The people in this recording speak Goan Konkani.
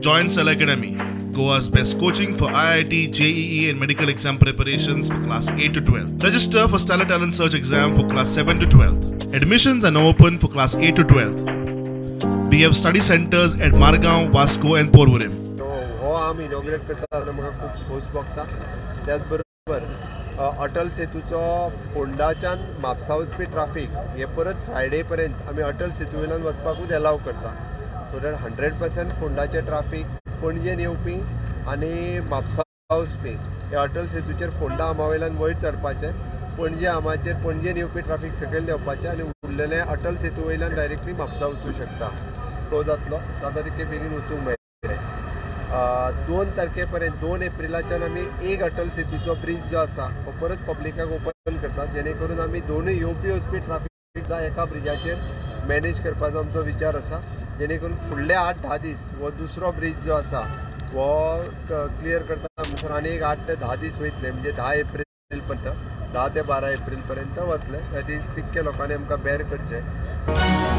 Join Stellar Academy, Goa's best coaching for IIT, JEE and medical exam preparations for class 8 to 12. Register for Stellar Talent Search exam for class 7 to 12. Admissions are now open for class 8 to 12. We have study centers at Margao, Vasco and Porvorim. हो आम इनॉग्रेट करता आसतना म्हाका खूब खोस भोगता. त्याच बरोबर अटल सेतूचो फोंडाच्यान म्हापसा वचपी ट्राफीक हे परत फ्रायडे पर्यंत आमी अटल सेतू वयल्यान वचपाकूच एलाव करता, सो that 100% फोंडाचें ट्राफीक पणजेन येवपी आनी म्हापसा वचपी हे अटल सेतूचेर फोंडा आमा वयल्यान वयर चडपाचें, पणजे आमाचेर पणजेन येवपी ट्राफीक सकयल देंवपाचें आनी उरलेलें अटल सेतू वयल्यान डायरेक्टली म्हापसा वचूं शकता. तो जातलो जाता तितके बेगीन वचूंक मेळटलें. 2 तारखे पर्यंत 2 एप्रिलाच्यान आमी एक अटल सेतूचो ब्रीज जो आसा हो परत पब्लिकाक ओपन करतात, जेणे करून आमी दोनूय येवपी वचपी ट्राफीक एका ब्रिजाचेर मॅनेज करपाचो आमचो विचार आसा, जेणे करून फुडले 8-10 दीस हो दुसरो ब्रीज जो आसा हो क्लियर करता म्हणसर आनी एक 8 ते 10 दीस वयतले, म्हणजे 10 एप्रील पर्यंत, 10 ते 12 एप्रील पर्यंत वतले. त्या तितके लोकांनी आमकां बेर करचें.